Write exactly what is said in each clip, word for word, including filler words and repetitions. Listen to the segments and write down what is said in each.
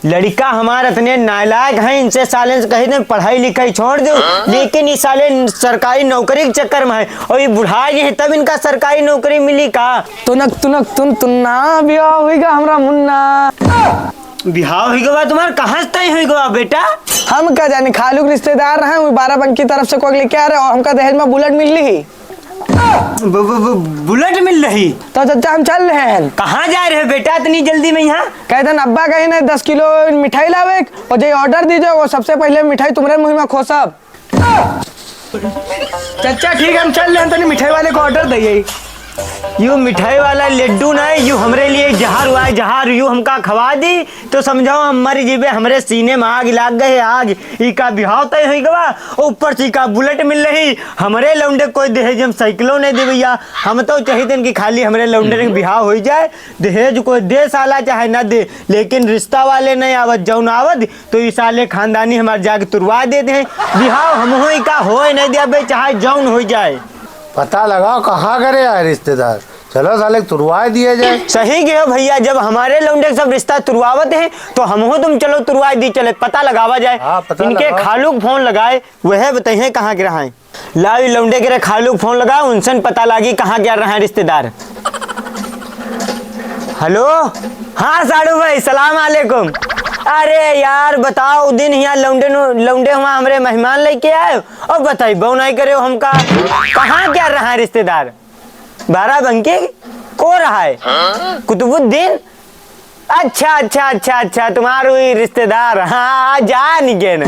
लड़िका हमार अतने नालायक हैं, इनसे साले से कही दे पढ़ाई लिखाई छोड़ दो, लेकिन ई साले सरकारी नौकरी के चक्कर में है, और ये बुढ़ा गए हैं तब इनका सरकारी नौकरी मिली का? तुनक तुनक तुन तुन्ना, बियाह होइगा हमरा मुन्ना। बिहाव होइगा बा तुम्हार, कहाँ से तय होइगा बा बेटा? हम का जाने, खालू के रिश्तेदार हैं, वो बाराबंकी तरफ से कोई लेके आ रहे और हमका दहेज में बुलेट मिल रही। ब-, ब-, ब-, बुलेट मिल रही? तो चचा, हम चल रहे हैं। कहाँ जा रहे हो बेटा इतनी जल्दी में यहाँ? कह देन अब्बा कहे ना, दस किलो मिठाई लावे और जे ऑर्डर दीजिए, वो सबसे पहले मिठाई तुम्हारे मुंह में खोसब। चचा ठीक है, हम चल रहे हैं, तनी मिठाई वाले को ऑर्डर दइए। यू मिठाई वाला लड्डू ना, यू हमरे लिए जहर हुआ है, जहर। यू हमका खवा दी तो समझाओ हम मर जीबे, हमरे सीने में आग लाग गए, आग। ई का बिहाव तय होई गवा, ऊपर से ई का बुलेट मिल रही। हमरे लौंडे कोई दहेज में साइकिलो नहीं दे भैया, हम तो चाहिए कि खाली हमरे लौंडे के बिहाव हो जाए। दहेज कोई दे साला चाहे ना दे, लेकिन रिश्ता वाले नहीं आवत, जौन आवत तो ई साले खानदानी हमार जाके तुरवा देते हैं। बिहाव हम होई का होए नहीं दे, अबे चाहे जौन हो जाए। पता लगाओ कहाँ करे आए रिश्तेदार, चलो साले तुरवा दिया जाए। सही गए हो भैया, जब हमारे लौंडे सब रिश्ता तुरवावत हैं तो हम हो तुम चलो तुरवा दी चले, पता लगावा जाए। हाँ, पता इनके लगाओ। खालू के फोन लगाए, वह बताइए कहाँ के रहा है। लाओ, ई लौंडे के रे खालू के फोन लगाओ, उनसे न पता लागी कहाँ गया रहा है रिश्तेदार। हेलो, हाँ साड़ू भाई, सलाम अलैकुम। अरे यार, बताओ, उ दिन हियाँ लौंडे नु, लौंडे हुआ हमरे मेहमान लेके आए और बताइबो नहीं करे हमका, कहाँ गया रहा है रिश्तेदार? बाराबंकी? को रहा है? कुतुबुद्दीन? अच्छा, अच्छा, अच्छा, अच्छा, तुम्हार वही रिश्तेदार। हाँ, जान गए न।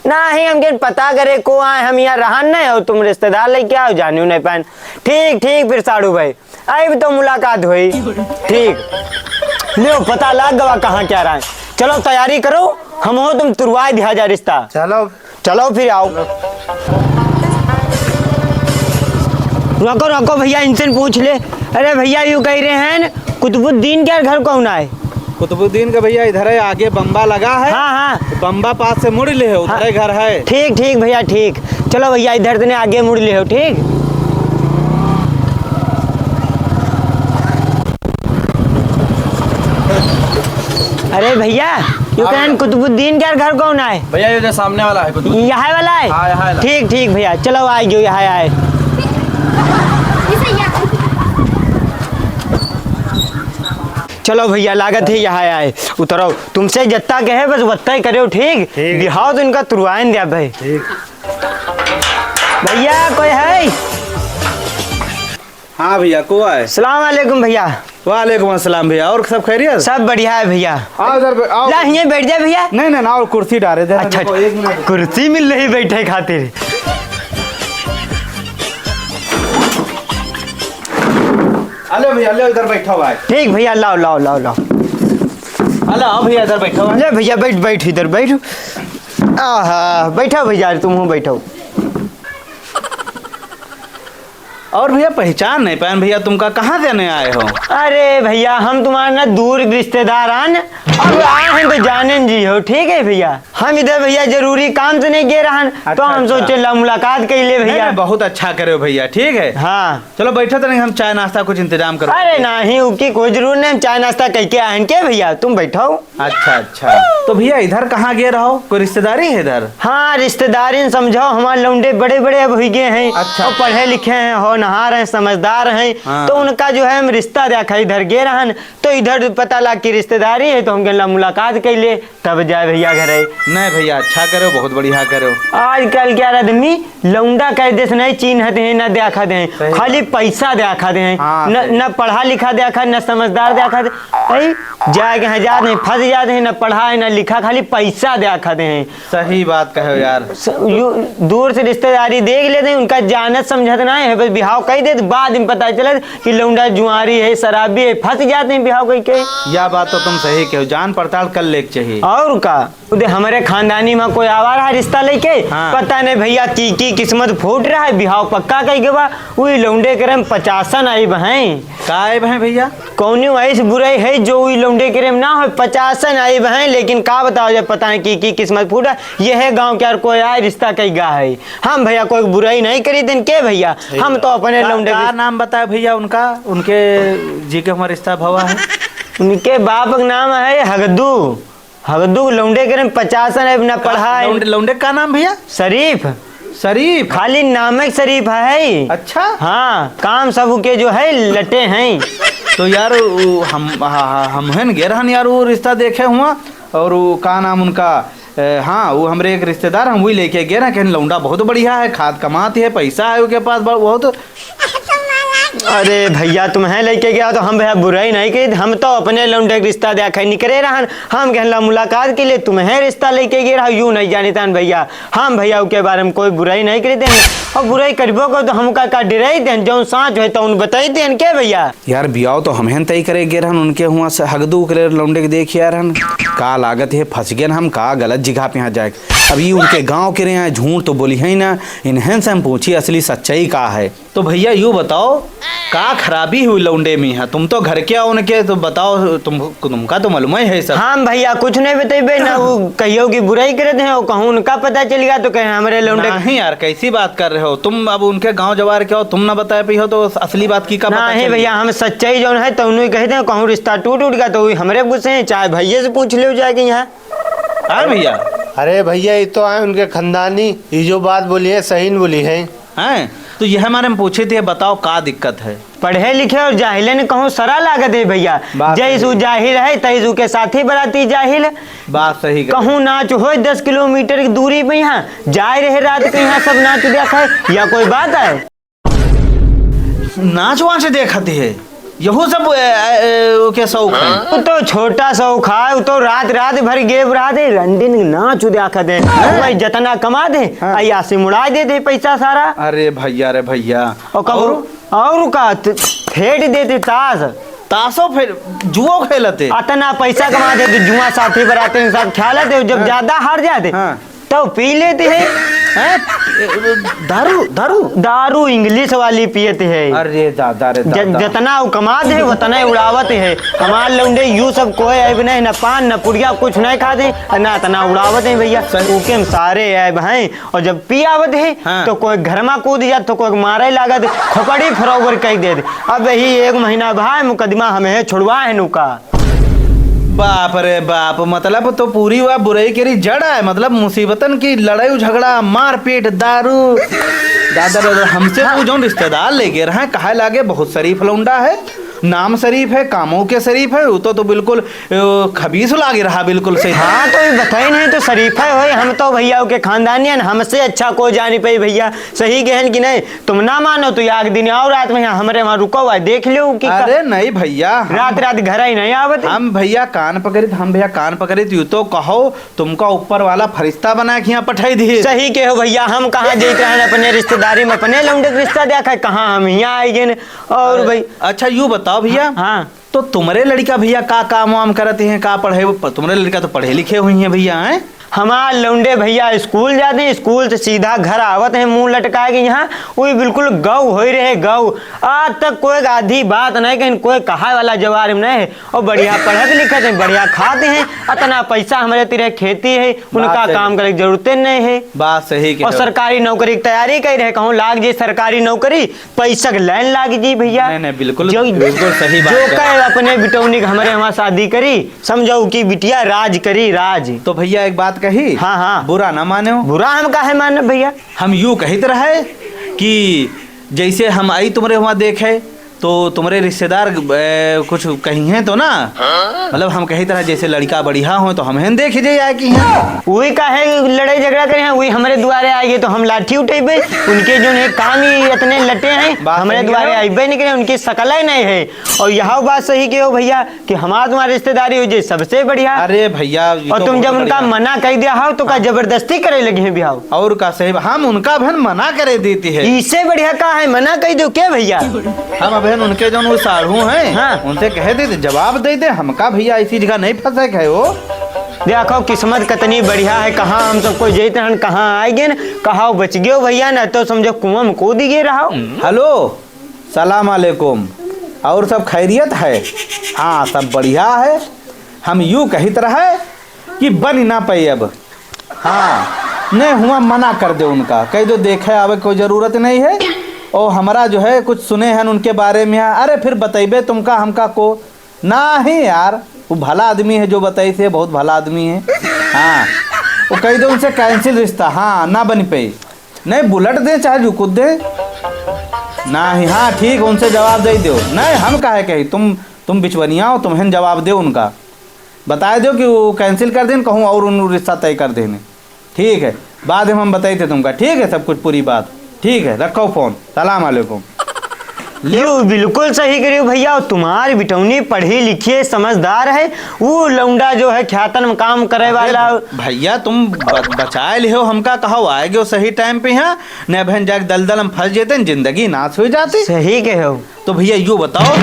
नाही, हम के पता करे को आए, हम यहाँ रहन नहीं हो, तुम रिश्तेदार लेके आओ, जानियो नहीं पाएन। ठीक, ठीक, फिर साड़ू भाई, आई भी तो मुलाकात हुई। ठीक, लियो, पता लग गवा कहाँ क्या रहा है। चलो, तैयारी करो, हम हो तुम तुरवाए दिया जा रिश्ता। चलो। चलो फिर आओ। रुको, रुको भैया, इनसे पूछ ले। अरे भैया, यू कह रहे हैं, कुतुबुद्दीन के घर कौन आए? कुतुबुद्दीन का भैया इधर है, आगे बम्बा लगा है। हाँ, हाँ। बम्बा पास से मुड़ ले, उधर हाँ। है घर है। ठीक, ठीक भैया, ठीक। चलो भैया, इधर तने आगे मुड़ ले हो, ठीक? अरे भैया, यू हाँ कहन भैया। कुतुबुद्दीन के घर कौन आए? भैया, ये जो सामने वाला है कुतुबुद्दीन। यहाँ वाला है? हाँ, यहाँ वाला। ठीक, ठीक भैया, चलो आ जाओ, यहाँ आए। चलो भैया, लागत है यहाँ आए, उतरो। तुमसे जत्ता कहे बस वत्ता ही करो, ठीक? ठीक। बिहाव तो इनका तुरवाइन दिया भाई। ठीक। भैया, कोई है? हाँ भैया, को आए? सलाम अलैकुम भैया। वालेकुम अस्सलाम भैया, और सब खैरियत? सब बढ़िया है भैया। आओ इधर पे, आओ। ला, यहीं बैठ जा भैया। नहीं, नहीं, ना, और कुर्सी डाले दे, अच्छा, देखो, एक मिनट। कुर्सी मिल रही बैठे खातिर। अले भैया, ले इधर बैठो भाई। ठीक भैया, लाओ, लाओ, लाओ, लाओ। अले आओ भैया, इधर बैठो भाई। ले भैया, बैठ, बैठ, इधर बैठ। आहा, बैठो भैया, तुम हो बैठो। और भैया, पहचान नहीं पाए भैया, तुमका कहाँ देने आए हो? अरे भैया, हम तुम्हारे ना दूर रिश्तेदार आन, अब आए हैं तो जाने जी हो, ठीक है भैया। हम इधर भैया जरूरी काम से नहीं गए रहन, तो अच्छा, हम अच्छा। सोचे ला मुलाकात कर ले नहीं, भैया। नहीं, बहुत अच्छा करे हो भैया, ठीक है। हाँ। चलो बैठो तो नहीं, हम चाय नाश्ता कुछ इंतजाम करो। अरे नहीं, उकी कोई जरूर नहीं, हम चाय नाश्ता करके आए हैं के भैया, तुम बैठो। अच्छा, अच्छा। तो भैया, इधर कहाँ गए रहो? कोई रिश्तेदारी है इधर? हाँ, रिश्तेदारी न समझो, हमारे लौंडे बड़े-बड़े अब हुई गए हैं। अच्छा। और पढ़े लिखे हैं, होनहार हैं, समझदार हैं। हाँ। तो उनका जो है हम रिश्ता देखा, इधर गए रहन, तो इधर पता लग कि रिश्तेदारी है, तो हम कहला मुलाकात कर ले, तब जाए भैया घरे। नहीं भैया, अच्छा करो, बहुत बढ़िया करो। आजकल क्या आदमी लौंडा कह देस नहीं चीन्हत हैं, ना देखत हैं, सही खाली बात। पैसा देखत हैं। हाँ, न, सही। न पढ़ा लिखा देखत, न समझदार देखत। भाई, जाए के हजार नहीं, फंस जाते हैं, न पढ़ा है, न लिखा, खाली पैसा देखत हैं। सही बात कहो यार। स-, यू, दूर से रिश्तेदारी देख लेते हैं, उनका जानत समझत ना है, बस बिहाव कह देते, बाद में पता चलत कि लौंडा जुआरी है, शराबी है, फंस जाते हैं बिहाव कह के। या बात तो तुम सही कहो, जान पड़ताल कर ले के चाहिए। और का? उदे हमरे खानदानी में कोई आवा रहा रिश्ता लेके, हाँ। पता नहीं भैया की, की किस्मत फूट रहा है, बिहाव पक्का कह के बा, वही लौंडे करे में पचासन आइब हैं। का आइब हैं भैया? कौनी ऐसी बुराई है जो वही लौंडे करे में ना हो, पचासन आइब हैं, लेकिन का बताओ जब पता नहीं की, की किस्मत फूटा, ये है गाँव के यार कोई आए रिश्ता कह गा है। हम भैया कोई बुराई नहीं करी दिन के भैया, सही हम बात। तो अपने का, लौंडे का की नाम बताए भैया उनका, उनके जी के हमारा रिश्ता भवा है? उनके बाप का नाम है हगदू। हगदू लौंडे के पचास है, ना पढ़ा है। लौंडे, लौंडे का नाम भैया? शरीफ। शरीफ? खाली नाम है शरीफ है। अच्छा? हाँ, काम सब के जो है लटे हैं। तो यार, उ, हम, हा, हा, हम हैं गे रहन यार, वो रिश्ता देखे हुआ, और वो का नाम उनका, ए, हाँ, वो हमरे एक रिश्तेदार हम वही लेके गे रहे, कहन लौंडा बहुत बढ़िया है, खाद कमाती है, पैसा है उसके पास, बहुत। अरे भैया, तुम्हें लेके गया तो हम भैया बुराई नहीं की, हम तो अपने लौंडे के रिश्ता देखा निकरे रहन, हम कहला मुलाकात के लिए तुम्हें रिश्ता लेके गए रहा, यूं नहीं जानित हन भैया। हम भैया के बारे में कोई बुराई नहीं करी देन, और बुराई करबो को तो हमका का डराई देन, जौन साँच होय तो उन बताई देन के भैया। यार, बियाह तो हमहन तय करे गे रहन, उनके हुआं से हगदू करे लौंडे के देख यार हन। का लागत है, फंस गए हम का गलत जगह पे यहाँ जाए। अब ये उनके गाँव के रहे हैं, झूठ तो बोली है ना, इन्हन से हम पूछी असली सच्चाई का है। तो भैया, यूं बताओ, का खराबी हुई लौंडे में है? तुम तो घर के हो उनके, तो बताओ, तुम, तुमका तो मालूम ही है सब। हम भैया कुछ नहीं बतेबे ना, वो कहियो कि बुराई करत हैं, वो कहूँ उनका पता चल गया तो कहे हमरे लौंडे। नहीं यार, कैसी बात कर रहे हो तुम? अब उनके गांव जवार के हो, तुम ना बताए पई हो तो असली बात की का पता नहीं चल भैया, गया? हम सच्चाई जौन है तो उन्हें कहते हैं, कहूँ रिश्ता टूट उठ गया तो वो हमरे गुस्से हैं, चाहे भैया से पूछ लो जाके यहाँ। हाँ भैया। अरे भैया, ये तो आए उनके खानदानी, ये जो बात बोली है सही न बोली है। हैं? तो यह हमारे में पूछे थे, बताओ का दिक्कत है? पढ़े लिखे और जाहिले ने कहूँ सरा लागत है भैया। बात जैस सही। उ जाहिल है, तैस उ के साथी बराती जाहिल। बात सही कहे। कहूँ नाच होय दस किलोमीटर की दूरी पे यहाँ, जाए रहे रात के यहाँ सब नाच देखा है, या कोई बात है? नाच वाच देखत है, यहू सब, ए, ए, ए, ओके शौक है। उ तो छोटा शौक है, उ तो रात, रात भर गेब रहा दे, रंडीन नाच देखत है। हाँ। भाई जतना कमा दे, हाँ। अयासी मुड़ा दे दे पैसा सारा। अरे भैया, रे भैया। और कब और? और का त-, फेंट देते ताश। ताशो फेर, जुओ खेलते। अतना पैसा कमा देते, जुआ साथी बराती के साथ खेलते, जब हाँ। ज्यादा हार जाते, हाँ। तो पी लेते हैं। हैं? दारू, दारू? दारू English वाली पियते हैं। अरे दादा रे ज-, दादा। जतना वो कमाते हैं, उतना ही उड़ावते हैं। हमार लौंडे यू सब कोई ऐब नहीं, न पान, न पुड़िया, कुछ नहीं खाते, और ना इतना उड़ावते हैं भैया। सही। ओके में सारे ऐब हैं। और जब पी आवत है, हाँ। तो कोई घर में कूद जात, तो कोई मारे लागत, खोपड़ी फरोबर कह देत। अब यही एक महीना भाई मुकदमा हमें छुड़वा है नुका। बाप रे बाप, मतलब तो पूरी वह बुराई केरी जड़ है, मतलब मुसीबतन की लड़ाई झगड़ा, मारपीट, दारू। दादा, दादा, हमसे हाँ। तू जौन रिश्तेदार ले गए रहे, कहे लागे बहुत शरीफ लौंडा है, नाम शरीफ है, कामों के शरीफ है, वो तो, तो बिल्कुल, अ, खबीस लागे रहा, बिल्कुल से। हाँ, तो ये बताई नहीं तो शरीफ है होई, हम तो भैया के खानदानी हैं, हमसे अच्छा कोई जानी पाई भैया, सही गहन कि नहीं? तुम ना मानो तो एक दिन आओ रात में यहाँ हमरे वहाँ रुको हुआ, देख लो कि का-, अरे नहीं भैया, हम रात, रात घर ही नहीं आवत। हम भैया कान पकड़ित, हम भैया कान पकड़ित, यू तो कहो तुमका ऊपर वाला फरिश्ता बना के यहाँ पठाई दिए। सही कहो भैया, हम कहाँ जाइत रहन अपने रिश्तेदारी में, अपने लौंडे के रिश्ता देखा, कहाँ हम यहाँ आई गए न। और अ-, भाई अच्छा, यू बताओ भैया, हाँ। तो तुम्हरे लड़का भैया का काम वाम करत हैं, का पढ़े, तुम्हरे लड़का तो पढ़े लिखे हुई हैं भैया, हैं? हमार लौंडे भैया स्कूल जाते हैं, स्कूल से सीधा घर आवत हैं मुंह लटका के यहाँ, वो भी बिल्कुल गौ होई रहे, गौ। आज तक कोई आधी बात नहीं कहीं, कोई कहा वाला जवाब नहीं है। और बढ़िया पढ़त लिखत हैं, बढ़िया खाते हैं, इतना पैसा हमारे तिरे खेती है, बात उनका सही। काम करे की जरूरत नहीं है। बात सही कहे और हो। सरकारी नौकरी की तैयारी कर रहे, कहूँ लाग जी सरकारी नौकरी, पैसा के लाइन लाग जी भैया। नहीं, नहीं, बिल्कुल, जो, बिल्कुल सही बात जो है। कहे अपने बिटौनी के हमरे वहाँ शादी करी, समझो कि बिटिया राज करी, राज। तो भैया एक बात कही, हाँ, हाँ। बुरा ना माने हो। बुरा हम काहे माने भैया? हम यू कहित रहे कि जैसे हम आई तुम्हरे वहाँ देखे, तो तुम्हरे रिश्तेदार, ए, कुछ कही हैं तो ना? मतलब हम कहित रहे जैसे लड़का बढ़िया हो तो हम हैं देख जे आए की हैं। वही काहे लड़ाई झगड़ा करे हैं, वही हमरे दुआरे आए गए तो हम लाठी उठेबे। उनके जो है काम ही इतने लटे हैं, बात हमरे सही दुआरे है। आइबे नहीं करे, उनकी शकल ही नहीं है। और यह बात सही कहो भैया कि हमार तुम्हार रिश्तेदारी हो जाए सबसे बढ़िया। अरे भैया, ये और तो तुम बहुत जब उनका बढ़िया। मना कह दिया हो तो का हाँ। जबरदस्ती करे लगे हैं बिहाव? और का सही बा-, हम उनका बहन मना करे देती है। इससे बढ़िया का है, मना कह दो के भैया? हम अबहन उनके जौन वो साढ़ू हैं, हाँ। उनसे कहे देते, जवाब दे दे, हमका भैया ऐसी जगह नहीं फंसे के है वो। देखो किस्मत कितनी बढ़िया है, कहाँ हम सब कोई जैत रहन, कहाँ आए गए न, कहाँ बच गयो भैया, न तो समझो कुआं में कूद गए रहो। हेलो, सलाम अलैकुम। और सब खैरियत है? हाँ, सब बढ़िया है। हम यू कहित रहे कि बन ना पाए अब। हाँ, नहीं हुआ, मना कर दे उनका, कह दो देखे आवे कोई जरूरत नहीं है। और हमरा जो है कुछ सुने हैं उनके बारे में, अरे फिर बतैबे तुमका हमका को। नाहीं यार, वो भला आदमी है जो बताइस, बहुत भला आदमी है। हाँ, वो कहि दे उनसे cancel रिश्ता, हाँ, ना बनि पाई। नहीं, bullet दे, चाहे जो कुछ दे। नाहीं, हाँ, ठीक, उनसे जवाब दइ देउ। नहीं, हम काहे कही, तुम, तुम बिचवनिया हो, तुमहिन जवाब देउ उनका। बताइ देउ कि वो cancel कर देन, कहूँ और उन रिश्ता तय कर देने। ठीक है, बाद में हम बताइते तुमका। ठीक है, सब कुछ पूरी बात। ठीक है, रखो phone। सलाम अलैकुम। यो बिल्कुल सही करियो भइया, तुम्हारी बिटौनी पढ़ी लिखी है, समझदार है, वो लौंडा जो है ख्यातन में काम करे अरे वाला। भइया, तुम ब-, बचाए लिहो हमका, कहो आए गयो सही time पे यहाँ, न बहन जाके दलदल में फंस जेते, जिंदगी नाश होइ जाती। सही कहो। तो भइया, यो बताओ,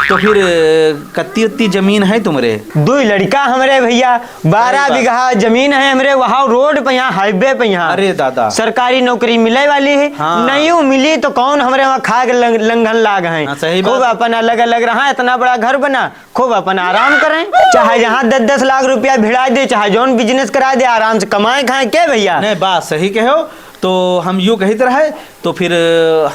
तो फिर, अ, कत्ती उत्ती जमीन है तुमरे? दुइ लड़िका हमरे भइया, बारह सही बात। बीघा जमीन है हमरे, वहाँ road पे यहाँ, highway पे यहाँ। अरे दादा। सरकारी नौकरी मिले वाली है, हाँ। नहीं मिली तो कौन हमरे वहाँ खाए के लंग-, लंघन लाग है। हाँ, सही खूब बात। अपन अलग अलग रहा, इतना बड़ा घर बना, खूब अपन आराम करें, चाहे जहाँ दस दस लाख रुपया भिड़ाइ दे, चाहे जौन business कराइ दे, आराम से कमाए खाए के भइया। नहीं, बात सही कहो। तो हम यूँ कहित रहे, तो फिर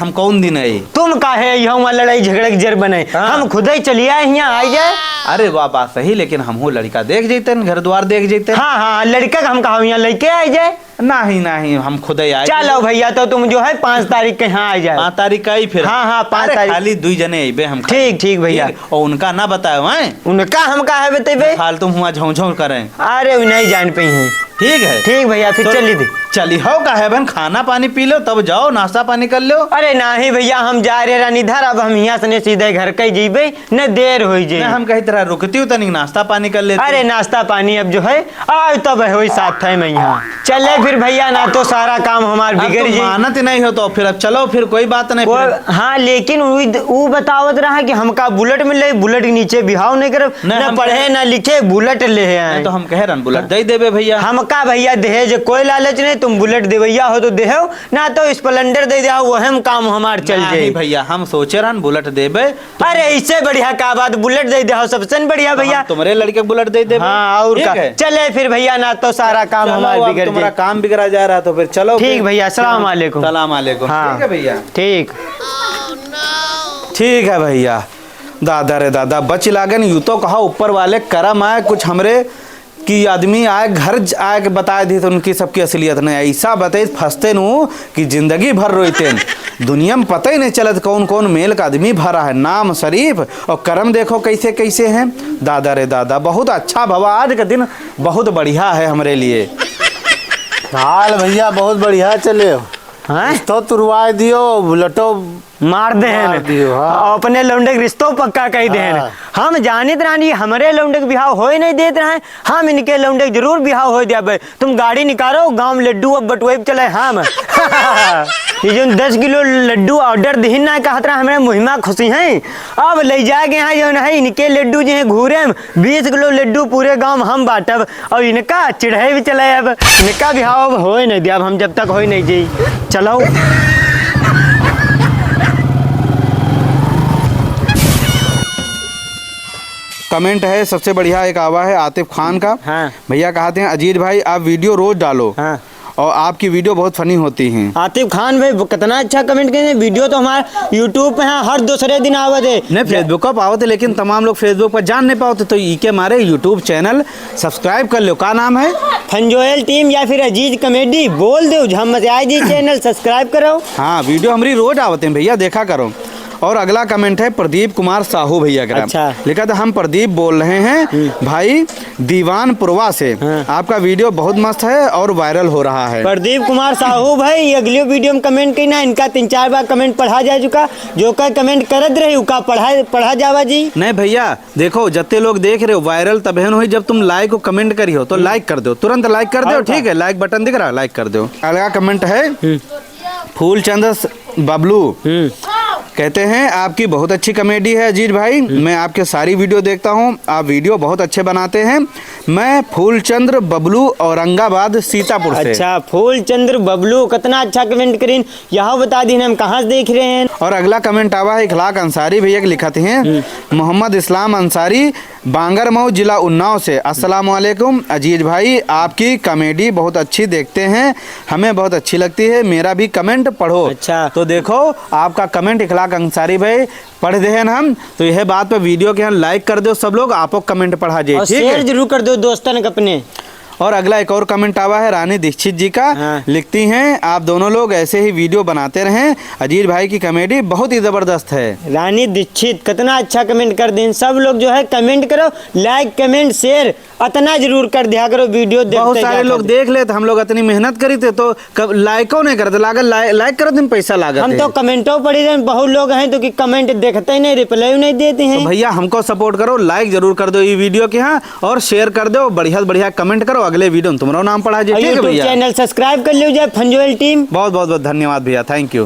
हम कौन दिन आई? तुम काहे यहाँ लड़ाई झगड़े के जर बने? हाँ। हम खुदे चलिया हियाँ आइ जाए। अरे वाह, बात सही, लेकिन हमहू लड़िका देख जइतेन, घर द्वार देख जइतेन। हाँ, हाँ, लड़िका के हम कहा हियाँ लइके आइ जाए। नाहीं, नाहीं, हम खुदे आए। चलो भइया, तो तुम जो है पाँच तारीख के यहाँ आइ जाए। पाँच तारीख का ही फिर। हाँ, हाँ, पाँच अरे, तारीख। खाली दुइ जने अइबे हम खाली। ठीक, ठीक भइया। ठीक, और उनका ना बतायो, हैं? उनका हम काहे बतेबे? फालतू हुआँ झौं झौं करें। अरे, उ नहीं जान पइहैं। ठीक है। ठीक भइया, फिर तो चली दे। चली हो, काहे बहन, खाना पानी पी लो, तब जाओ, नाश्ता पानी कर लो। अरे नाहीं भइया, हम जा रहे रहन इधर, अब हम हियाँ से ने सीधे घर के जइबे, न देर होइ जाई। न, हम कही तरह रुकती हो तनिक, नाश्ता पानी कर लेती। अरे नाश्ता पानी अब जो है, आउ तब होई साथ है मैं यहाँ। चले फिर भइया, ना तो सारा काम हमार अब बिगड़ तुम जाई। मानत नहीं हो तो फिर अब चलो, फिर कोई बात नहीं, वो, फिर। हाँ, लेकिन उ, उ बतावत रहा कि हमका bullet मिले, bullet के नीचे बिहाव नहीं करब, नहीं, न हम पढ़े, कहे ना लिखे, bullet ले आए। नहीं, तो हम कहे रहन, bullet दे देबे भइया। हमका भइया दहेज कोई लालच नहीं, तुम bullet देवैया हो तो देहो, ना तो Splendor दे देहो, वही में काम हमार चल नहीं जाई। भइया, हम सोचे रहन bullet देबे। अरे, इससे बढ़िया का बात, bullet दे देहो, सबसे बढ़िया तो भइया। हम तुम्हरे लड़िके bullet दे देबे। हाँ, और ठीक का? है? चले फिर भइया, ना तो सारा काम चलो, हमार अब बिगड़ तुम्हारा जाई। काम बिगड़ा जा रहा तो फिर चलो ठीक फिर। भइया, सलाम अलैकुम। सलाम अलैकुम। हाँ। ठीक है भइया। ठीक। ठीक है भइया। दादा रे दादा, बच लागन, यूँ तो कहा ऊपर वाले करम आए कुछ हमरे कि आदमी आए घर ज-, आए के बताए दी तो उनकी सबकी असलियत नहीं। ऐसा बताइस फंसते नु कि जिंदगी भर रोइतेन। दुनिया में पता ही नहीं चलत कौन कौन मेल का आदमी भरा है। नाम शरीफ और करम देखो कैसे कैसे हैं। दादा रे दादा, बहुत अच्छा भवा, आज का दिन बहुत बढ़िया है हमरे लिए। हाल भइया बहुत बढ़िया चले हो। हैं? तो तुरवाए दियो, बुलेटो मार देहेन। मार दियो, हाँ। और अपने लौंडे के रिश्तो पक्का कइ देहेन। हाँ। हम जानित रहन, हमरे लौंडे के बिहाव होइ नहीं देत रहे, हम इनके लौंडे के जरूर बिहाव होइ देबे। तुम गाड़ी निकालो, गाँव में लड्डू अब बटुआइब चले हम। ये जौन दस किलो लड्डू order दिहिन ना, कहत रहा हमरे मुहिमा खुशी हैं। अब लइ जाके यहाँ जौन है इनके लड्डू जे हैं घूरे में, बीस किलो लड्डू पूरे गाँव में हम बाँटब। और इनका चिढ़े भी चले अब, इनका बिहाव अब होइ नहीं देब हम जब तक होइ नहीं जाई। चलो। Comment है, सबसे बढ़िया एक आवा है आतिफ खान का। हाँ। भइया कहते हैं, "अजीज भाई, आप video रोज डालो।" हाँ। और आपकी video बहुत funny होती हैं। आतिफ खान भाई, वो कितना अच्छा comment करे, video तो हमार YouTube पे, हाँ, हर दूसरे दिन आवत है। नहीं, Facebook पे आवत है, लेकिन तमाम लोग Facebook पर जान नहीं पावत, तो ई के मारे YouTube channel subscribe कर लो। का नाम है? फंजोयल team या फिर अजीज comedy, बोल दो, हम मचाए जी channel subscribe करो। हाँ, video हमरी रोज आवत हैं भइया, देखा करो। और अगला comment है प्रदीप कुमार साहू भइया का। अच्छा। लिखा था, "हम प्रदीप बोल रहे हैं हम्म। भाई दीवानपुरवा से। हाँ। आपका video बहुत मस्त है और viral हो रहा है।" प्रदीप कुमार साहू भाई, ये अगली video में comment कइना, इनका तीन चार बार comment पढ़ा जा चुका, जो का comment करत रही, उका पढ़ा, पढ़ा जावा जी। नहीं भइया, देखो, जत्ते लोग देख रहे हो, viral तबहिन होई जब तुम like और comment करियो, तो हम्म। Like कर दो, तुरंत like कर दो, और ठीक का? है, like button दिख रहा है, like कर दो। अगला comment है, हम्म। फूलचंद स-, बबलू हम्म। कहते हैं, "आपकी बहुत अच्छी comedy है अजीज भाई, हम्म। मैं आपके सारी video देखता हूँ, आप video बहुत अच्छे बनाते हैं। मैं फूलचंद बबलू, औरंगाबाद सीतापुर से।" अच्छा, फूलचंद बबलू, कितना अच्छा comment करीन, यहाँ बता दीन हम कहाँ से देख रहे हैं। और अगला comment आवा है इखलाक अंसारी भइया के, लिखत हैं, हम्म। मोहम्मद इस्लाम अंसारी, बांगरमऊ, जिला उन्नाव से, "अस्सलाम वालेकुम अजीज भाई, आपकी comedy बहुत अच्छी देखते हैं, हमें बहुत अच्छी लगती है, मेरा भी comment पढ़ो।" अच्छा। तो देखो, आपका comment इखलाक अंसारी भाई पढ़ देहेन हम, तो यह बात पे video के यहाँ like कर दो सब लोग, आपो comment पढ़ा जे, और ठीक है? Share जरूर कर दो दोस्तन के अपने। और अगला एक और comment आवा है रानी दीक्षित जी का, हाँ। लिखती हैं, "आप दोनों लोग ऐसे ही video बनाते रहें, अजीज भाई की comedy बहुत ही जबरदस्त है।" रानी दीक्षित कितना अच्छा comment कर दें। सब लोग जो है comment करो, like, comment, share अतना जरूर कर दिया करो, video देखते बहुत सारे लोग देख लेते, हम लोग अतनी मेहनत करी थे तो कब लाइको नहीं करते, लागत लाइ-, like करो तुम पैसा लागत हम है। तो commentओ पढ़ी रहे, बहुत लोग हैं तो कि comment देखते ही नहीं, reply नहीं देते हैं। तो भैया हमको support करो, like जरूर कर दो ये video के यहाँ और share कर दो, बढ़िया से बढ़िया comment करो, अगले video में तुम्हारा नाम पढ़ा जे, और ठीक है YouTube भैया? Channel subscribe कर लीजिए फंजोल team। बहुत बहुत बहुत धन्यवाद भैया, thank you।